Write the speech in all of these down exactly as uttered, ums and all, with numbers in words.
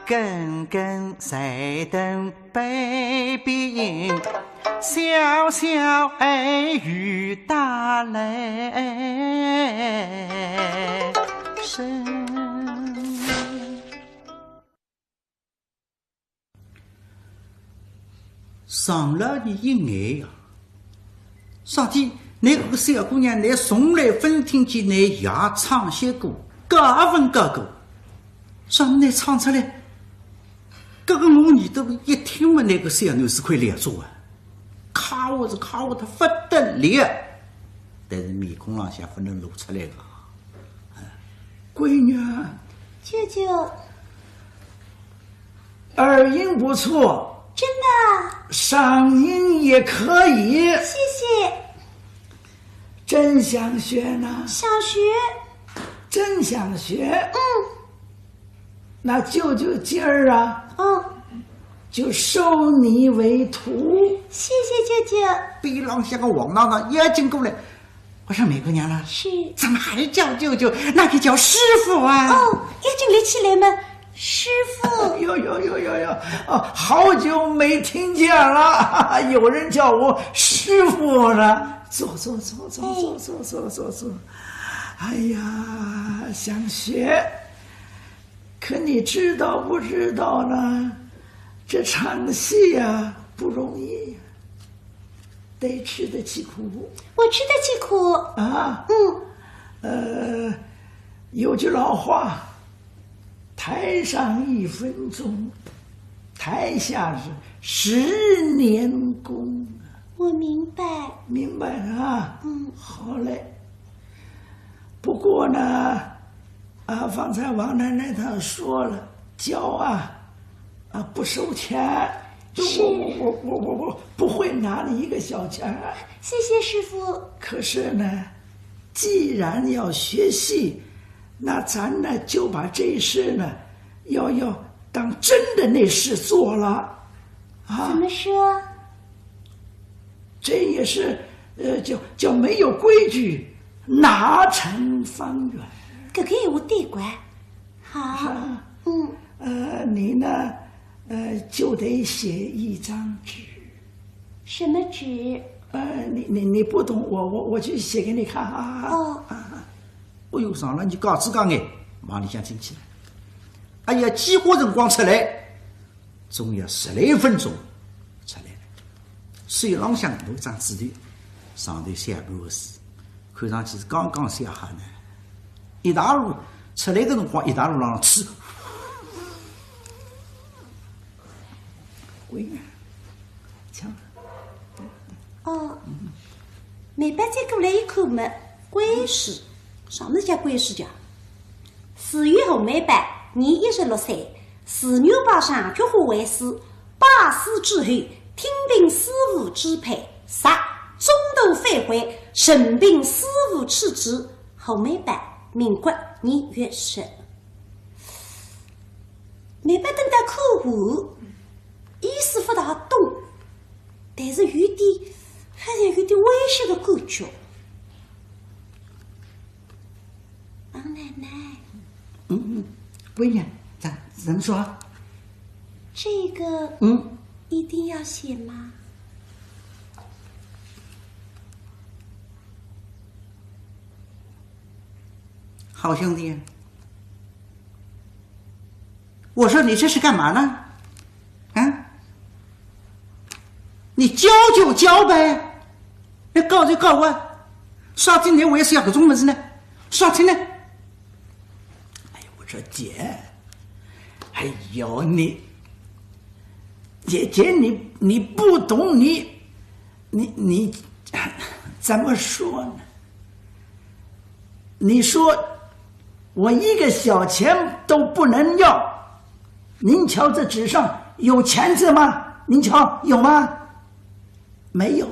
根根在等北边，小小爱与大来生。 常老爷一呆呀，啥体？倷搿个小姑娘，倷从来朆听见倷爷唱些歌，教文教武，啥倷唱出来？搿个我耳朵一听嘛，倷个小囡是块料子啊，开化是开化得勿得了，但是面孔浪向勿能露出来个。 闺女，舅舅，耳音不错，真的啊？嗓音也可以，谢谢。真想学呢？想学。真想学？嗯。那舅舅今儿啊，嗯，就收你为徒。谢谢舅舅。边浪向个王奶奶也经过来， 我说梅姑娘了，是。怎么还叫舅舅？那就叫师傅啊。哦，要紧立起来嘛，师傅。哟哟哟哟哟，哦，好久没听见了，有人叫我师傅了。坐坐坐坐坐坐坐坐坐。哎呀，想学，可你知道不知道呢？这唱戏呀，不容易呀。 得吃得起苦。我吃得起苦。啊？嗯。呃，有句老话，台上一分钟，台下是十年功。我明白。明白啊？嗯。好嘞。不过呢， 啊，方才王奶奶她说了，教啊，啊，不收钱，是。我我我我我我不会拿你一个小钱儿。谢谢师傅。可是呢，既然要学戏，那咱呢，就把这事呢，要要当真的那事做了，啊。怎么说？这也是，呃，叫叫没有规矩，哪成方圆？搿个闲话对个。 好。是吧？嗯。呃，你呢，呃，就得写一张纸。什么纸？呃，你你你不懂，我我我去写给你看啊。哦。啊。哎哟，上来你嘎吱嘎眼，往里向进去了。哎呀，几化辰光出来， 总要十来分钟出来了。手浪向拿张纸头，上头写个字，看上去是刚刚写好呢。一大路出来个辰光，一大路浪吹。滚呀，抢。哦，梅宝再过来一看嘛，官书，啥物事叫官书叫？ 自幼何梅宝，年一十六岁，自幼拜上菊花会试，拜师之后，听凭师父指派，入中途返回，任凭师父处置。何梅宝，民国二月生。梅宝等到看完，意思勿大懂，但是有点，好像有点委屈的感觉。 王奶奶，嗯嗯，闺女，怎怎么说？这个，嗯，一定要写吗？好兄弟，我说你这是干嘛呢？啊？你教就教呗，你教就教啊，啥体你为啥要搿种物事呢？啥体呢？哎呦，我说姐，哎呦，你，姐姐，你你不懂，你你你怎么说呢？你说我一个小钱都不能要，您瞧这纸上有钱字吗？您瞧有吗？没有。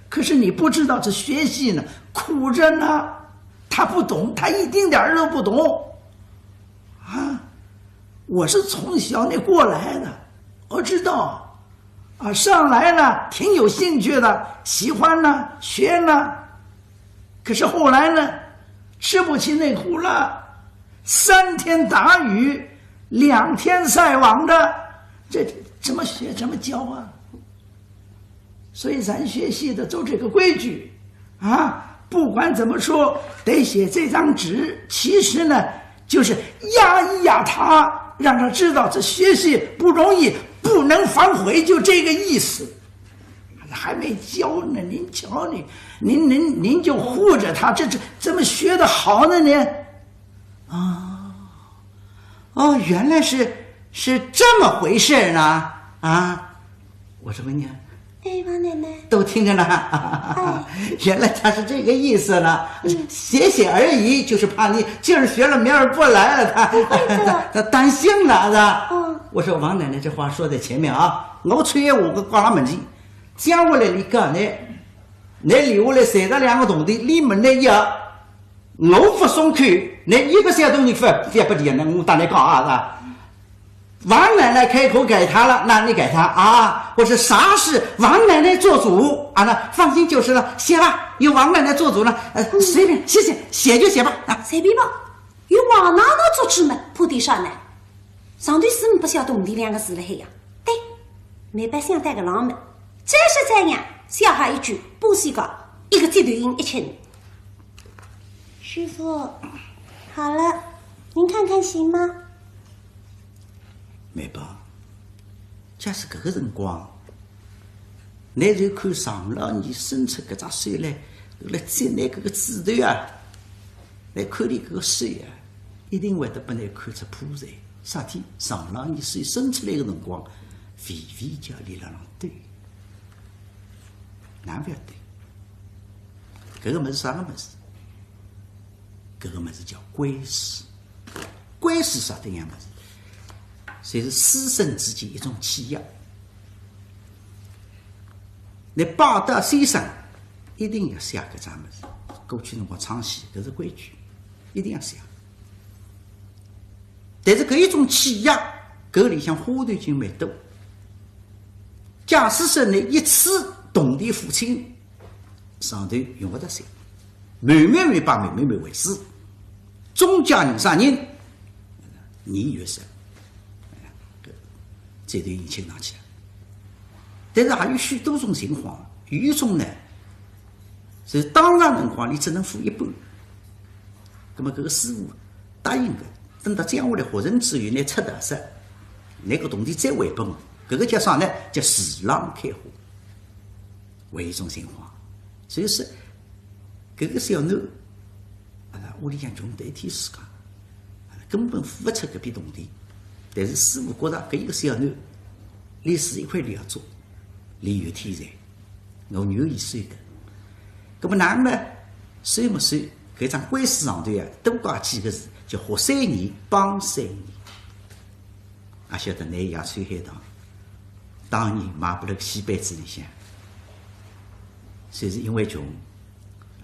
可是你不知道这学戏呢，苦着呢，他不懂，他一丁点儿都不懂。啊，我是从小那过来的，我知道。啊，上来呢，挺有兴趣的，喜欢呢，学呢。可是后来呢，吃不起那苦了，三天打鱼，两天晒网的，这怎么写怎么交啊？所以咱学戏的都这个规矩啊，不管怎么说，得写这张纸。其实呢，就是压一压他，让他知道这学戏不容易，不能反悔，就这个意思。还没交呢，您瞧您，您您您就护着他，这这怎么学得好的呢？啊，哦，原来是是这么回事呢啊！我说姑娘，哎，王奶奶，都听着呢，原来他是这个意思呢。写写而已，就是怕你今儿学了明儿不来了，他不会的他担心了，是吧？嗯我说王奶奶这话说在前面啊，我吹我个刮拉门去，接下来你讲呢，你留下来三个两个铜钿，你们那要我不松口，你一个小铜钿不不不的，那我打你讲啊，是吧？王奶奶开口给他了，那你给他啊。我说啥事王奶奶做主啊？那放心就是了，写吧，由王奶奶做主了，呃，随便写写写就写吧啊。随便吧，有王奶奶做主嘛，怕点啥呢？上头是不晓得铜钿两个字了海呀？对，梅宝想带个浪嘛，再是这样，写下一句，不许搞，一个接头音一亲。师傅，好了，您看看行吗？梅宝，假使搿个辰光，侬就看常老二伸出搿只手来，来接侬搿个指头啊，来看侬搿个手啊，一定会得拨侬看出破绽。啥体？常老二手伸出来个辰光，微微叫伊辣浪抖，哪勿要抖？搿个物事啥个物事？搿个物事叫归势。 归势啥等样物事？就是师生之间一种契约。侬拜到先生，一定要写搿桩物事。过去辰光唱戏，搿是规矩，一定要写。但是搿一种契约，搿里向花头就蛮多。假使说侬一次铜钿付清， 上头用勿着写，慢慢慢把慢慢慢为师。中间人啥人，你有啥，哎，这点已经拿起来。但是还有许多种情况，有一种呢，是当场辰光你只能付一半。那么搿个师傅答应个，等到将下来学成之后，拿出道噻，拿个铜钿再还拨我，搿个叫啥呢？叫市浪开花。 为一种情况。所以说，搿个小囡，啊，屋里向穷得一塌糊涂，啊，根本付勿出搿笔铜钿。但是师傅觉着搿一个小囡，伊是一块料足，伊有天才，我愿意收个。搿么哪能呢？收么收，搿张归势上头呀，多加几个字，叫学三年，帮三年。 阿晓得㑚爷秋海棠，当年卖拨勒戏班子里向，就是因为穷，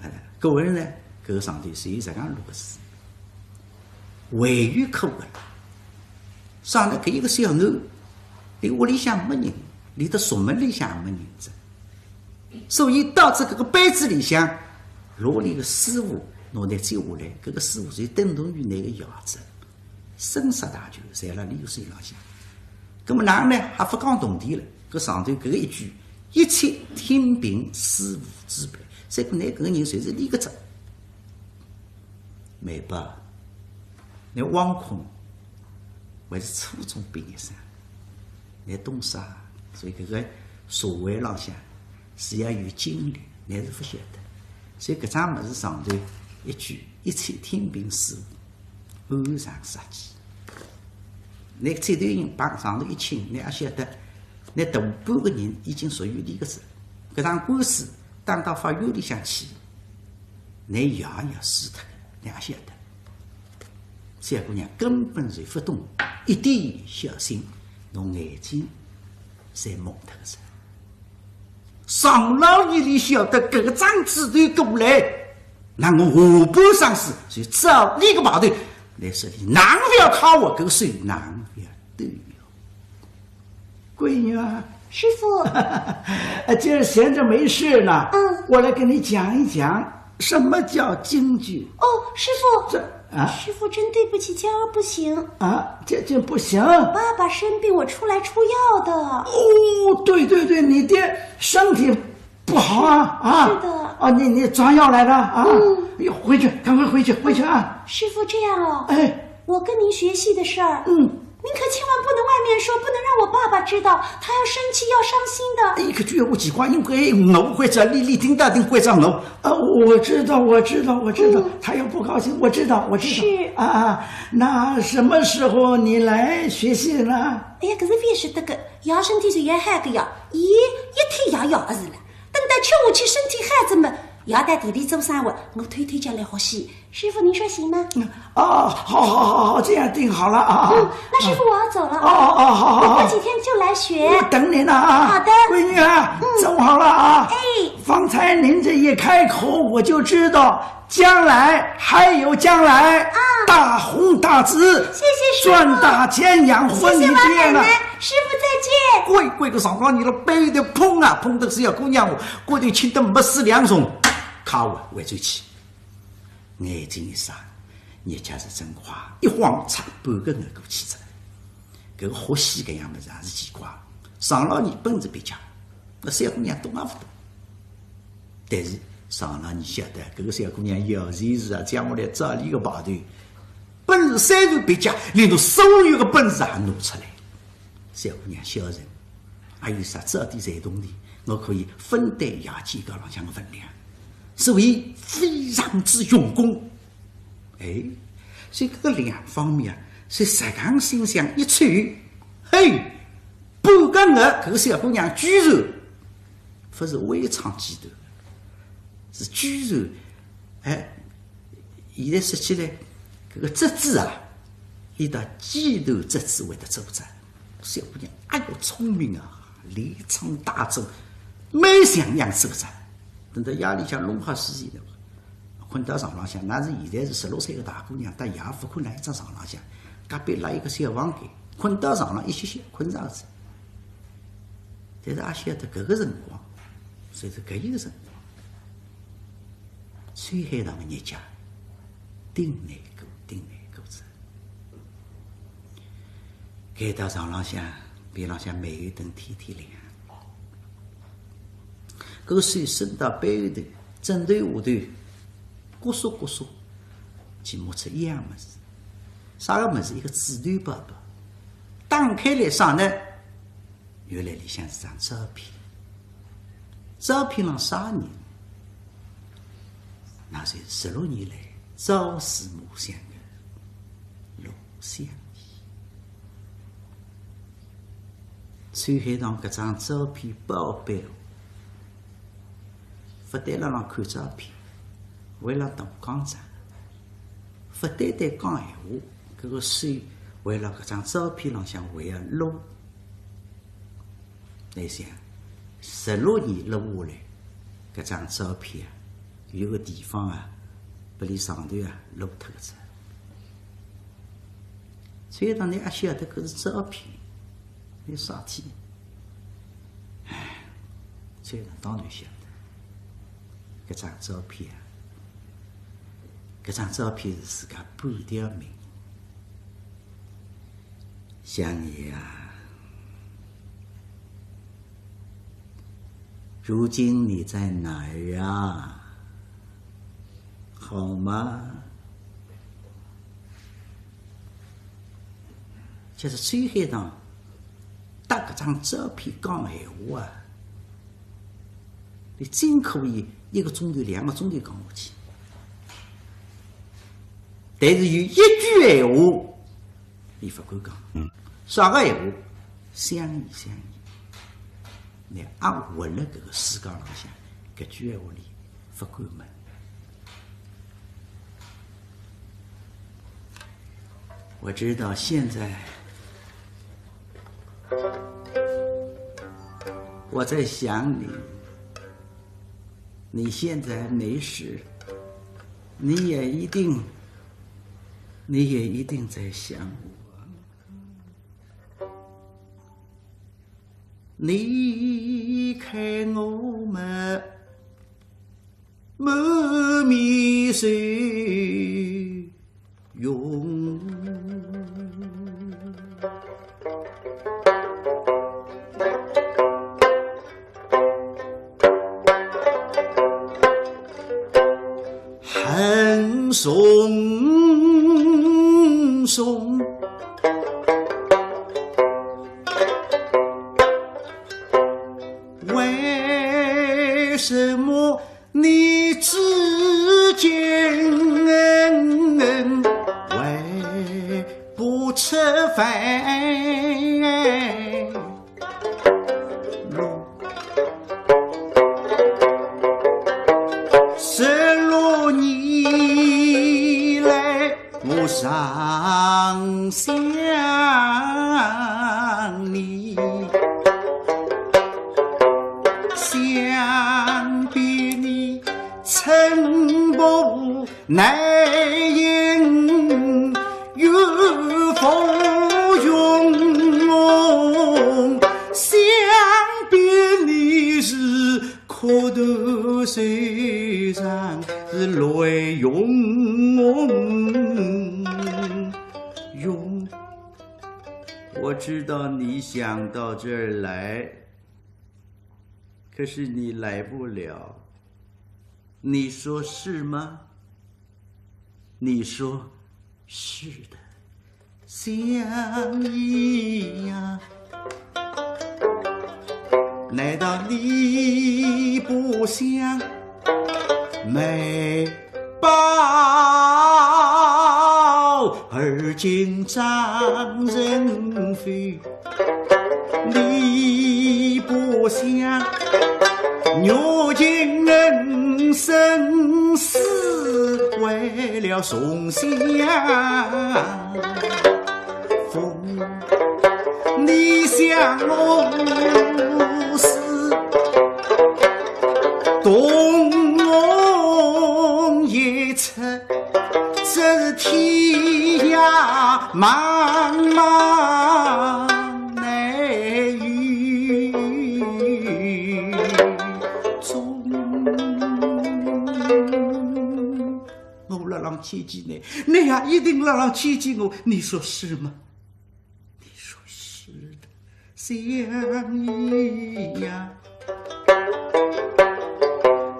哎，搿个人呢，搿个上头是有实梗六个字，还有苦个。啥呢？搿一个小囡，伊屋里向没人，伊的宿门里向也没人子，所以到仔搿个班子里向，落里个师傅拿㑚接下来，搿个师傅就等同于㑚个爷子。 生杀大权侪辣俚个手浪向。葛末哪能呢？还勿讲铜钿了，搿上头搿个一句，一切听凭师傅支配，所以讲㑚搿个人侪是俚个责。梅宝，㑚枉空还是初中毕业生，㑚懂啥？所以搿个社会浪向是要有经历，㑚是勿晓得。所以搿桩物事上头一句，一切听凭师傅。 暗藏杀机。㑚接头人帮上头一请，㑚阿晓得，㑚大半个人已经属于俚个哉。搿场官司打到法院里向去，㑚爷要输脱个，㑚阿晓得。小姑娘根本就勿懂，一点小心，侬眼睛侪蒙脱个哉。 常老爷俚晓得搿张纸头过来，那我下半生事就照俚个牌头，来说俚哪勿要揩我搿个手，哪勿要对我。闺女啊，师傅，今儿闲着没事呢，嗯我来给你讲一讲什么叫京剧。哦，师傅，这啊？师父，真对不起，这样不行。啊，这，这不行。爸爸生病，我出来出药的。哦，对对对，你爹身体不好啊，啊。是的。啊，你，你抓药来的啊。嗯。回去，赶快回去，回去啊。师父，这样哦。哎。我跟您学戏的事儿，嗯。您可千万不能外面说，不能让我爸爸知道，他要生气，要伤心的。哎，搿句闲话奇怪，因为我关照你，你听到定关照我。啊，我知道，我知道，我知道，嗯。他要不高兴，我知道，我知道。是。啊，啊，那什么时候你来学戏呢？哎呀，搿是勿晓得个，爷身体是也好个呀，伊一天夜夜个是了，等到吃下去身体好仔么，爷到店里做生活，我偷偷叫来学戏。 师父，您说行吗？嗯，哦，好，好，好，好，这样定好了啊。嗯，那师父，我要走了啊。哦，哦，好，好，好。我过几天就来学。我等您呢啊。好的。闺女啊，嗯。走好了啊。哎。方才您这一开口，我就知道将来还有将来。啊。大红大紫，谢谢师父。赚大钱养活你爹呢。谢谢王奶奶，师父再见。乖乖个上床，你了背的碰啊，碰得是小姑娘，骨头轻得没死两重，卡我回转去。 眼睛一眨，日脚是真快，一晃差半个月过去哉。搿个学戏搿样物事也是奇怪，上老年本事别家，搿小姑娘懂也勿懂。但是上老年晓得，搿个小姑娘有钱是啊，将来照伊个派头，本事虽然别家，连侬所有个本事也拿出来。 小姑娘孝顺，还有啥早点才懂的，我可以分担爷肩胛浪向个分量，所以非常之用功。哎，所以搿个两方面啊，是实梗心想一出，嘿，半个月搿个小姑娘居然勿是微唱几段，是居然，哎， 现在说起来，搿个折子啊，伊搭几头折子会得做着。小姑娘，哎哟，聪明啊，连唱带做，蛮像样子个哉。等到夜里向弄好事体了，困到床浪向，那是现在是十六岁个大姑娘，搭爷勿困辣一张床浪向，隔壁拉一个小房间，困到床浪一歇歇，困着哉。但是阿晓得搿个辰光，就是搿一个辰光。 秋海棠个日脚，顶难过，顶难过哉。搿搭床浪向，边浪向煤油灯天天亮。搿个手伸到背后头，枕头下头，咕缩咕缩，去摸出一样物事。啥个物事？一个纸头包包。打开来啥呢？ 原来里向是张照片。照片浪啥人？那是十六年来朝思暮想的罗湘绮。秋海棠搿张照片包包，勿对辣浪看照片，还辣大讲哉，勿对对讲闲话，搿个手还辣搿张照片浪向还要撸。 倷想，十六年落下来，搿张照片啊，有个地方啊，拨俚上头啊，落脱个哉。秋海棠倷阿晓得搿是照片，有啥体？哎，秋海棠当然晓得，搿张照片啊，搿张照片是自家半条命。 湘绮啊，如今你在哪儿啊？好吗？就是秋海棠搭搿张照片讲闲话啊，倷真可以一个钟头、两个钟头讲下去。但是有一句闲话， 俚勿敢讲。嗯。啥个闲话？湘绮，湘绮，倷阿活辣搿个世界浪向，搿句闲话俚勿敢问。我知道现在我在想你，你现在没事，你也一定 你也一定在想我。你看我嘛，满面愁，用。恨送送，为什么 你至今还不吃饭？十六年来，我常想你，想必你 寸步难行，有何用？想必你是苦读书人，是来用用。我知道你想到这儿来，可是你来不了。 你说是吗？你说是的，相爷呀，难道你不想卖报而今张人非？ 你不想，如今人生死为了重相逢，你想我是东翁一尺， 这天涯茫茫难与终。我辣浪牵记侬，侬也一定辣浪牵记我，你说是吗？ 你说是的，相爷呀，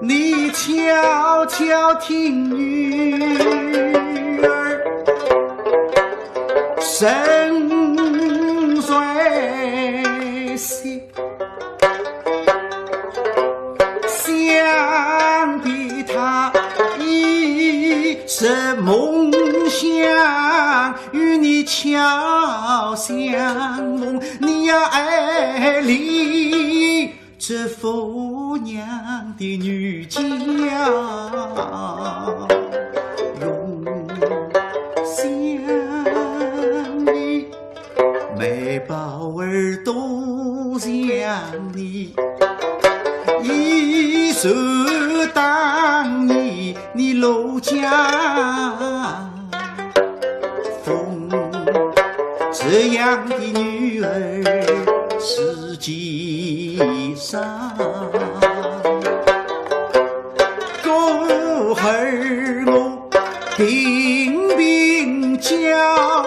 你悄悄听女儿身在息。 想必她一直梦想与你巧相逢，你要爱怜这富娘的女娇容，想你 卖报儿多想你，一说当年你老家风，这样的女儿世界上。 故而我平平交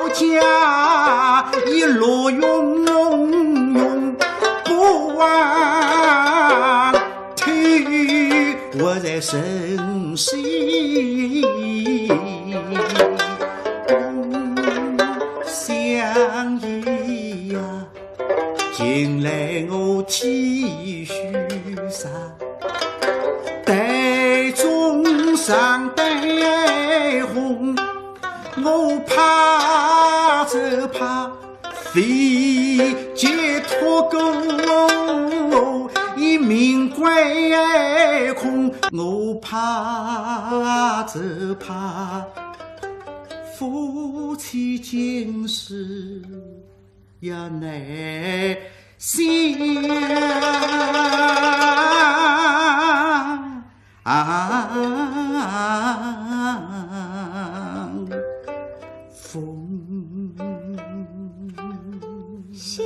加，一路庸庸不忘推我在深山相依呀。 近来我继续上，待中上待红，我怕只怕非解脱过，一命归空，我怕只怕夫妻今世 也难相逢。相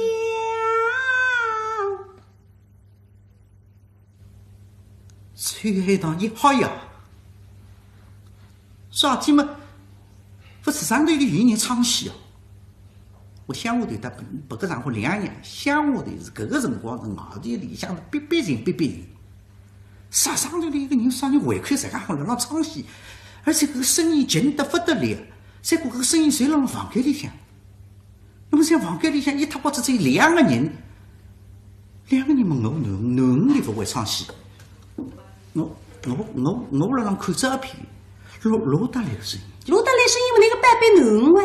秋海棠一吓呀，啥体么？勿是上头里有人唱戏哦。我乡下头搭别个场化两样，乡下头是搿个辰光是外头里向是逼逼人逼逼人，啥上头里一个人啥人胃口实梗好辣辣唱戏，而且搿个声音劲得勿得了，结果搿个声音侪辣辣房间里向。那么在房间里向一塌刮子只有两个人，两个人嘛，我囡囡里勿会唱戏，我我我我辣浪看照片，罗罗大来个声音。罗大来声音嘛，那个宝贝囡囡啊，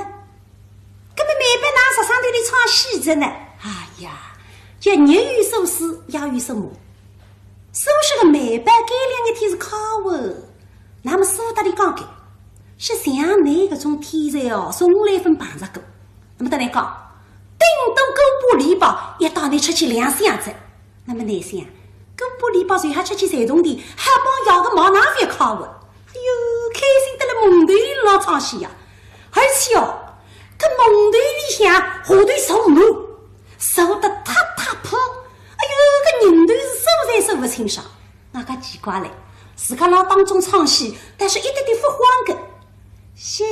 搿么梅宝哪啥上头里唱戏着呢？哎呀，叫日有所思，夜有所梦。所说个梅宝搿两日天是考试，那么苏大里讲个，是像侬搿种天才哦，从来勿碰着过。那么搭侬讲，顶多过把礼拜，也带侬出去亮相哉。 那么侬想，过把礼拜随后出去赚铜钿，还帮爷个忙哪勿要考试？哎哟，开心得了，梦头里浪唱戏呀！而且哦，搿梦头里向下头坐满，坐得塌塌铺，哎哟，搿人头是数侪数勿清爽，哪介奇怪嘞？自家辣当中唱戏，但是一点点勿慌个。想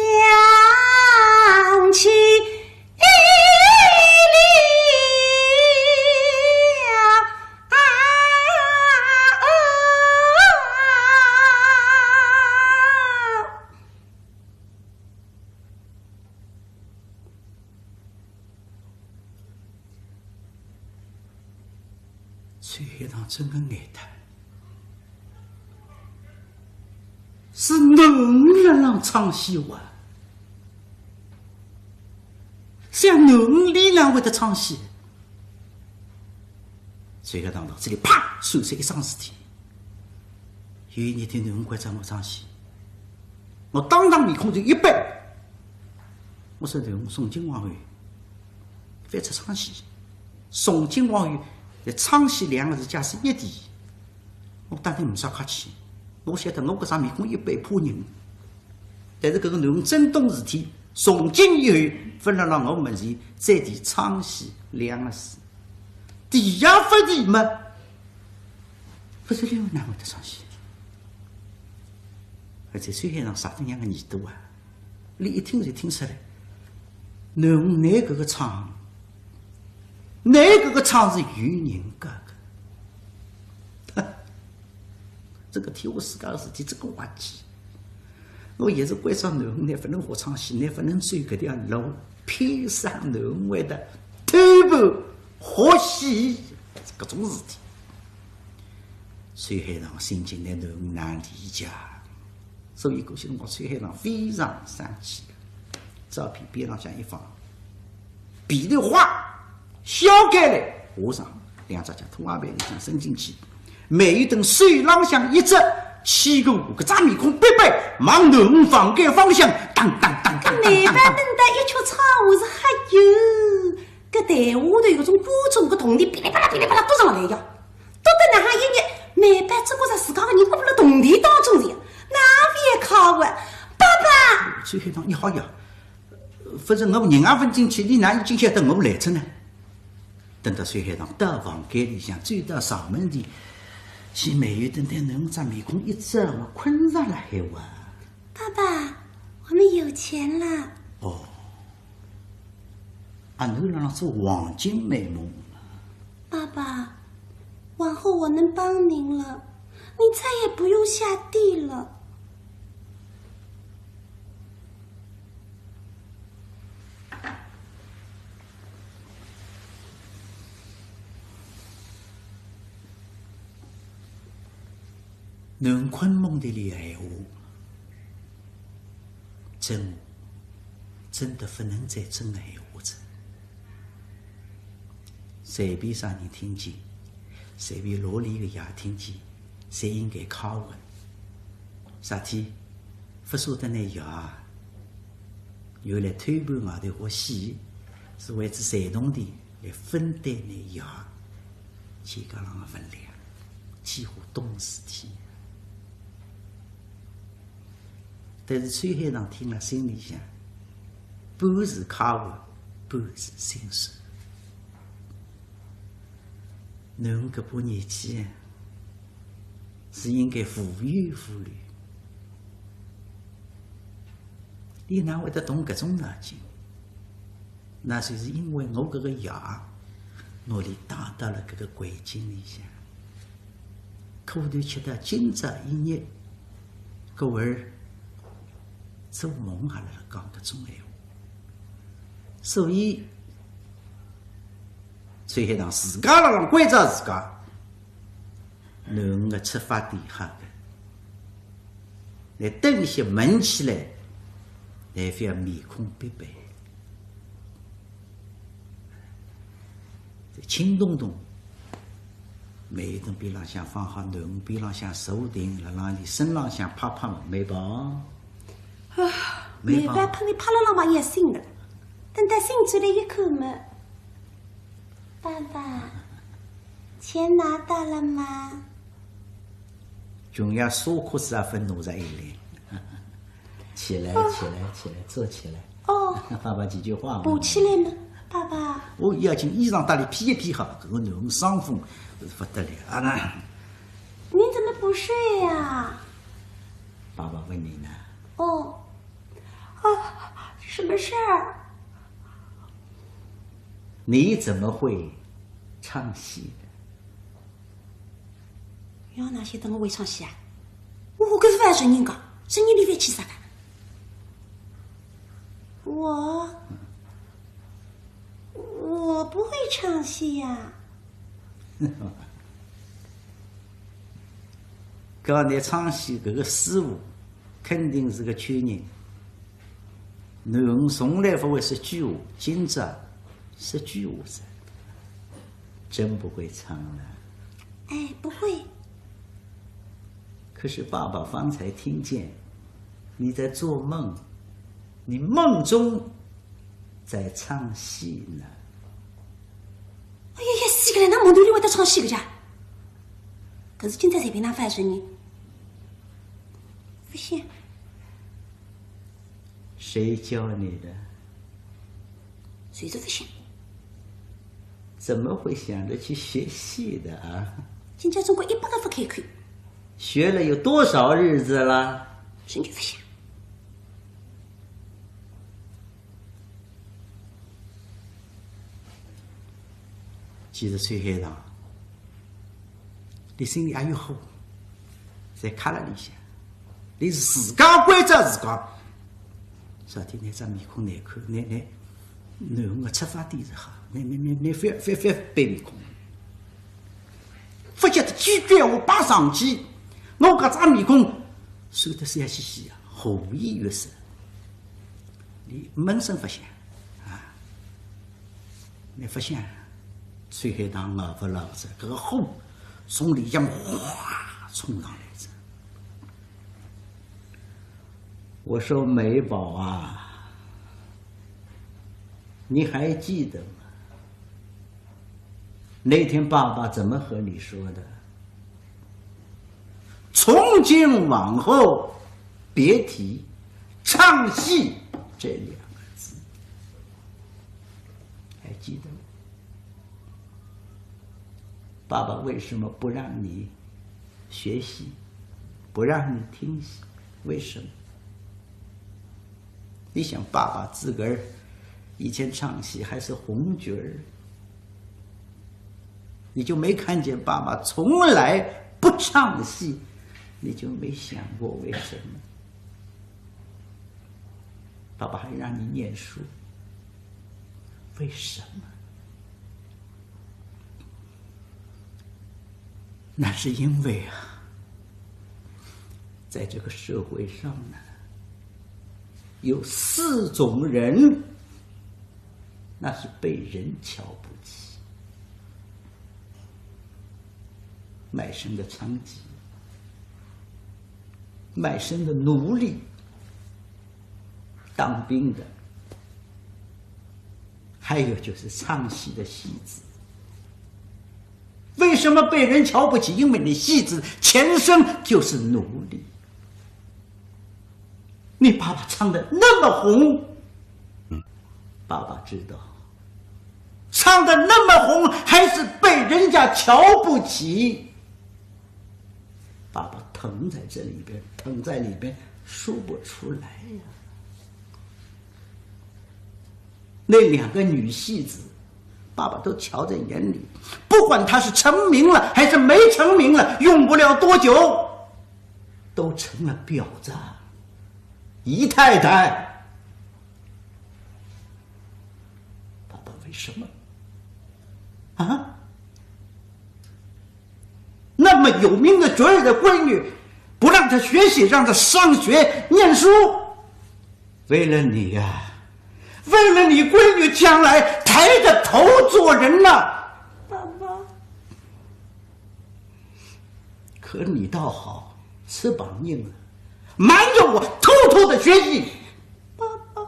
起 秋海棠真个呆脱，是囡辣浪唱戏哇？像囡里哪会得唱戏？秋海棠脑子里啪闪出一桩事体，有一日天囡关照我唱戏，我当场面孔就一板，我说囡，从今往后 覅出唱戏。从今往后，搿唱戏两个字假使一提，我当然呒啥客气。我晓得我搿张面孔一板怕人，但是搿个囡真懂事体，从今以后，勿能辣我面前再提唱戏两个字。提也勿提嘛，勿是囡哪会得唱戏？而且秋海棠啥个样个耳朵啊？ 伊一听就听出来，囡囡搿个唱，囡搿个唱是有人格个。搿个天下世界个事体，搿个滑稽。我一直关照囡囡，勿能学唱戏，囡勿能走搿条路，偏生囡会得偷步学戏，搿种事体。秋海棠心情呢，囡哪理解？ 所以搿歇辰光秋海棠非常生气，照片边浪向一放，被头哗掀开来，下床，两只脚拖鞋背里向伸进去，梅雨灯手浪向一执，气鼓鼓，搿张面孔板板，望囡房间方向，当当当当当当当。梅宝等到一曲唱完是，哎哟，搿台下头搿种观众搿铜钿噼里啪啦噼里啪啦笃上来呀。 笃得哪哈一日，梅宝只觉着自家个人活辣铜钿当中呀，哪勿要靠啊？爸爸！秋海棠一吓呀，勿是我人也勿进去，伊哪已经晓得我来哉呢？等到秋海棠到房间里向，走到床门前，寻梅雨灯，等囡只面孔一遮，我困着了海哇。爸爸，我们有钱了。哦。 啊，囡辣浪做黄金美梦。爸爸，往后我能帮您了，您再也不用下地了。囡困梦头里个闲话，真话，真得勿能再真个闲话哉。随便啥人听见，随便罗里个爷听见，侪应该敲个。啥体？勿舍得拿爷，原来偷步外头学戏，是为仔赚铜钿 来分担拿爷肩胛浪个分量，几化懂事体。但是秋海棠听了心里想，半是开玩，半是心酸。囡搿把年纪，是应该无忧无虑。伊哪会得动搿种脑筋？那就是因为我搿个爷，拿伊带到了搿个环境里向，苦头吃到今朝一日，搿会儿做梦还辣辣讲搿种闲话。所以，秋海棠自家辣辣关照自家，囡儿个出发点好个。 来等歇问起来，来覅面孔别白。轻动动，每一顿边浪向放好囡儿，边浪向坐定，辣辣伊身浪向拍拍嘛，梅宝。啊，梅宝。梅宝碰伊拍了浪嘛也醒的，等到醒转来一看嘛，爸爸，钱拿到了吗？ 穷爷啥裤子也勿拿着一领。起来，起来，起来，坐起来。哦。爸爸几句话嘛。爬起来嘛，爸爸。哦，要紧衣裳搭伊披一披好，搿个囡儿伤风，勿得了啊！那你怎么不睡呀？爸爸问你呢。哦，啊，什么事儿？你怎么会唱戏的？ 哟，哪晓得我会唱戏啊？我搿是勿承认个，承认伊勿要气煞个。我，我不会唱戏呀。搿侬唱戏搿个师傅 肯定是个穷人。囡儿从来勿会说鬼话，今朝说鬼话噻，真不会唱了。哎，不会。可是爸爸方才听见你在做梦，你梦中在唱戏呢。哎呀呀，死个了，哪梦头里会得唱戏个呀？搿是今朝随便哪发生呢？ 勿响。谁教你的？谁都勿响。怎么会想着去学戏的啊？今朝总归一百个勿开口。学了有多少日子了？真就勿响。 其实秋海棠，伊心里也有数，侪卡辣里向，伊自家关照自家。啥体？侬只面孔难看，侬，侬囡儿个出发点是好，侬，侬，侬，侬覅，覅，覅板面孔。勿晓得几句闲话摆上去，我搿只面孔，收得笑嘻嘻啊，和颜悦色。伊闷声勿响啊。 侬勿想，秋海棠熬勿牢哉，搿个火从里向哗冲上来哉。我说梅宝啊，你还记得吗？那天爸爸怎么和你说的？从今往后，别提唱戏这两个字。 还记得吗？爸爸为什么不让你学戏，不让你听戏？为什么？你想，爸爸自个儿以前唱戏还是红角儿，你就没看见爸爸从来不唱戏，你就没想过为什么？ 爸爸还让你念书，为什么？那是因为啊，在这个社会上呢，有四种人，那是被人瞧不起。卖身的娼妓，卖身的奴隶， 当兵的，还有就是唱戏的戏子。为什么被人瞧不起？因为你戏子前身就是奴隶。你爸爸唱得那么红，爸爸知道，唱得那么红还是被人家瞧不起。 爸爸疼在这里边，疼在里边说不出来呀。那两个女戏子，爸爸都瞧在眼里，不管她是成名了还是没成名了，用不了多久，都成了婊子、姨太太。爸爸为什么？啊？那么有名的角儿的闺女，不让她学戏，让她上学念书，为了你呀，为了你闺女将来抬着头做人呐。爸爸。可你倒好，翅膀硬了，瞒着我偷偷的学戏。爸爸。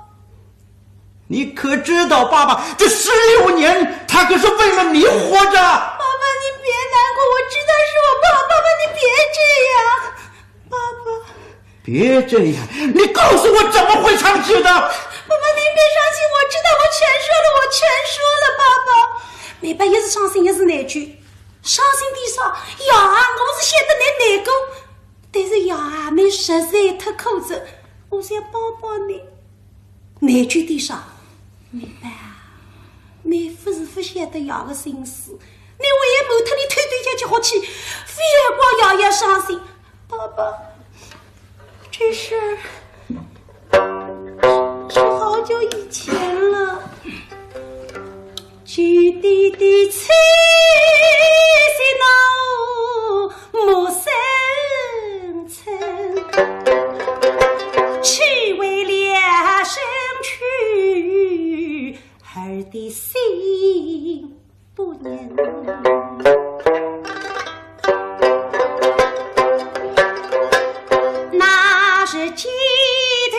你可知道爸爸这十六年，他可是为了你活着。爸爸，你别难过，我知道是我爸。爸爸，你别这样。爸爸。别这样，你告诉我怎么会唱戏的？爸爸，您别伤心，我知道，我全说了，我全说了，爸爸。梅宝一是伤心，一是内疚。伤心点啥？爷啊，我是晓得侬难过，但是爷啊，侬实在太苦哉，我想帮帮侬。内疚点啥？梅宝啊，侬勿是勿晓得爷个心思，侬为伊瞒脱侬偷偷叫去学戏，勿要怪爷爷伤心。爸爸，这事儿是好久以前了。 舅爹爹妻心怒莫生嗔，岂为了生去儿的心不忍。 那日街头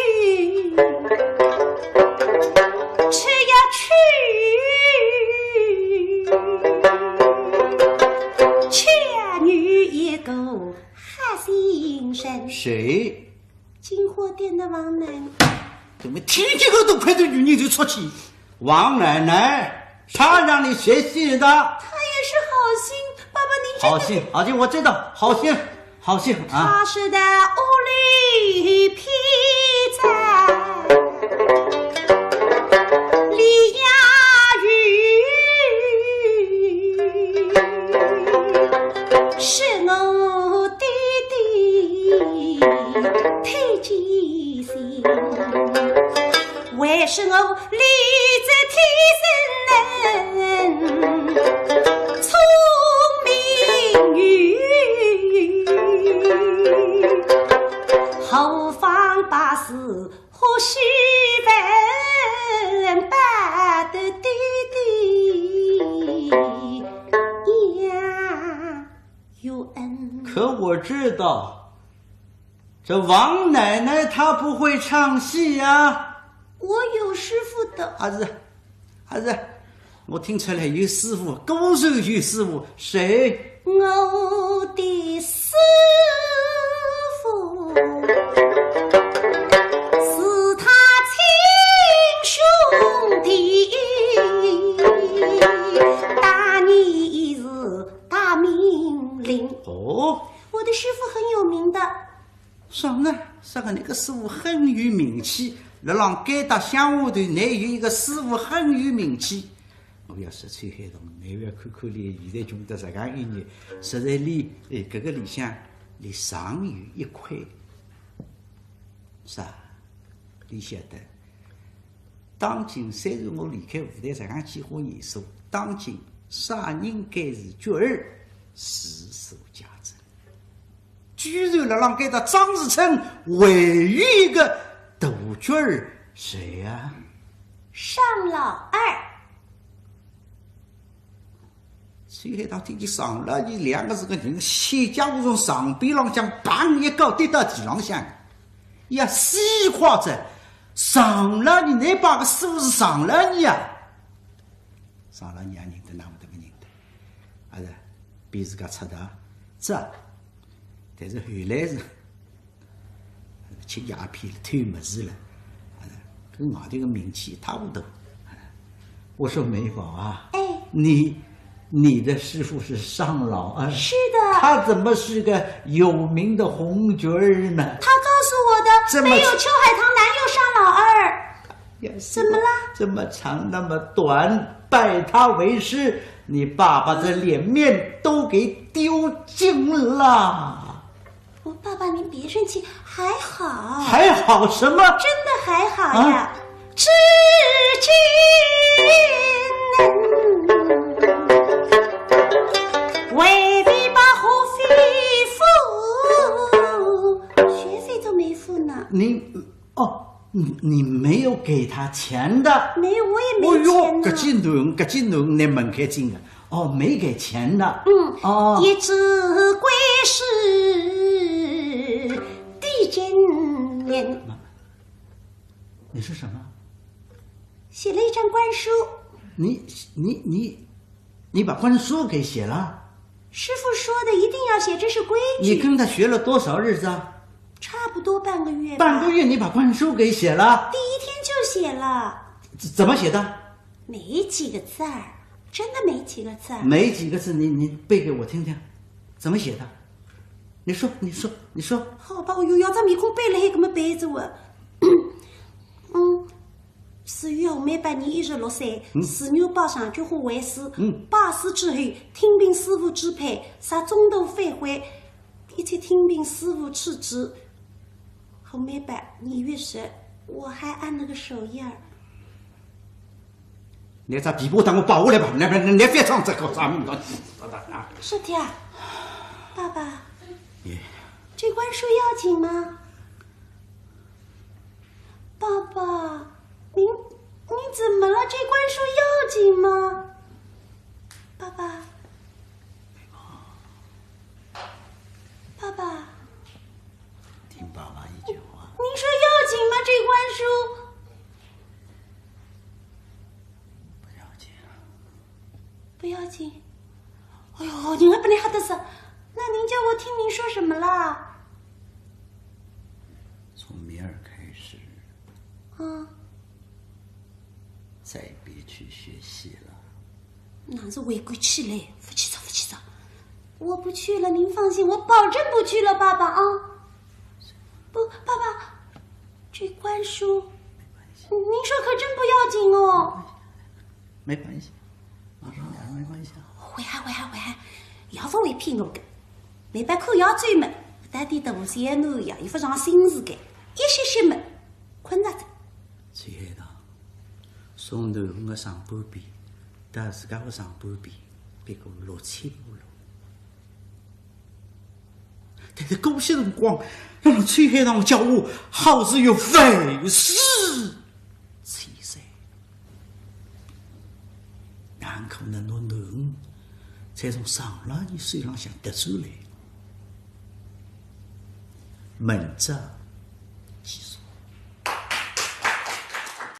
吃药去，恰遇一个好心人。谁？进货店的王奶奶。怎么听见个都快对女人就出气？ 王奶奶，她让你学戏的。她也是好心，爸爸您真的。好心，好心，我知道，好心，好心啊。她是在屋里披着李雅玉，是我爹爹推荐信。 为是我丽质天生聪明女，何妨把诗和戏文报得爹爹雅玉恩。可我知道， 这王奶奶她不会唱戏呀。我有师傅的。啊是，啊是，我听出来有师傅，果然有师傅，谁？我的师傅是他亲兄弟，当年是大名伶。哦。我的师傅很有名的。 上呢，啥个那个师傅很有名气，辣浪该搭乡下头，乃有一个师傅很有名气。我要说秋海棠，乃要看看伊现在穷得实梗一日，实在伊，哎，搿个里向，伊尚有一块。是啊，伊晓得，当今虽然我离开舞台实梗几化年数，当今啥人该是角儿，世所皆知。 居然辣浪该搭张士诚还有一个大角儿，谁呀？尚老二。秋海棠听见尚老二两个字个人，小家伙从床边浪向嘭一跤跌到地浪向，呀，死快哉！尚老二，侬爸个师傅是尚老二呀？ 上了娘认得，哪会得勿认得？啊是，比自家出头，这，但是后来是，吃鸦片了，偷物事了，啊，跟外头个名气一塌糊涂。我说梅宝啊，哎。你，你的师傅是尚老二，是的。他怎么是个有名的红角儿呢？他告诉我的，这么北有秋海棠，南有尚老二。怎么了？这么长那么短，拜他为师，你爸爸的脸面都给丢尽了。我爸爸，您别生气，还好。还好什么？真的还好呀。啊？至今还未把学费付，学费都没付呢。您，哦，你，你没有给他钱的？没有，我也没钱呢。哎呦，搿记难，搿记难，你门开进个。哦，没给钱的。嗯，哦。一直归是地经人。你说什么？写了一张官书。你，你，你，你把官书给写了？师傅说的一定要写，这是规矩。你跟他学了多少日子啊？差不多半个月吧。半个月你把官书给写了？第一天就写了。怎，怎么写的？没几个字儿，真的没几个字儿。没几个字，你，你背给我听听，怎么写的？你说，你说，你说。好吧，我又要张面孔背了，还搿么背着我。嗯，自于后面八年一十六岁，嗯。自愿报上菊花会试，嗯。拜师之后，听凭师傅指派，入中途返回，一切听凭师傅处置。后面八年一月十，我还按了个手印儿。 拿只琵琶等我抱下来吧，来，来，来，覅唱这个啥物事啊？是的啊，爸爸，你这官书要紧吗？爸爸，您，您怎么了？这官书要紧吗？爸爸，爸爸，听爸爸一句话。您说要紧吗？这官书？ 不要紧。不要紧？哎呦，人还不能吓得死。那您叫我听您说什么啦？从明儿开始，嗯。再别去学戏了。那是回归去嘞，不去了，不去了。我不去了，您放心，我保证不去了，爸爸啊。不，爸爸，这官书，您说可真不要紧哦。没关系，马上来，没关系啊。会啊，会啊，会啊，要不会骗我个？没白看要追么，到底大部分小囡呀，也不上心思个，一歇歇么，困着的。秋海棠，从囡儿个上半边，到自家个上半边，别过六七步路。 但是搿歇辰光，要让秋海棠叫我好自有万死千岁，哪可能拿囡儿才从上老爷手浪向夺转来？明朝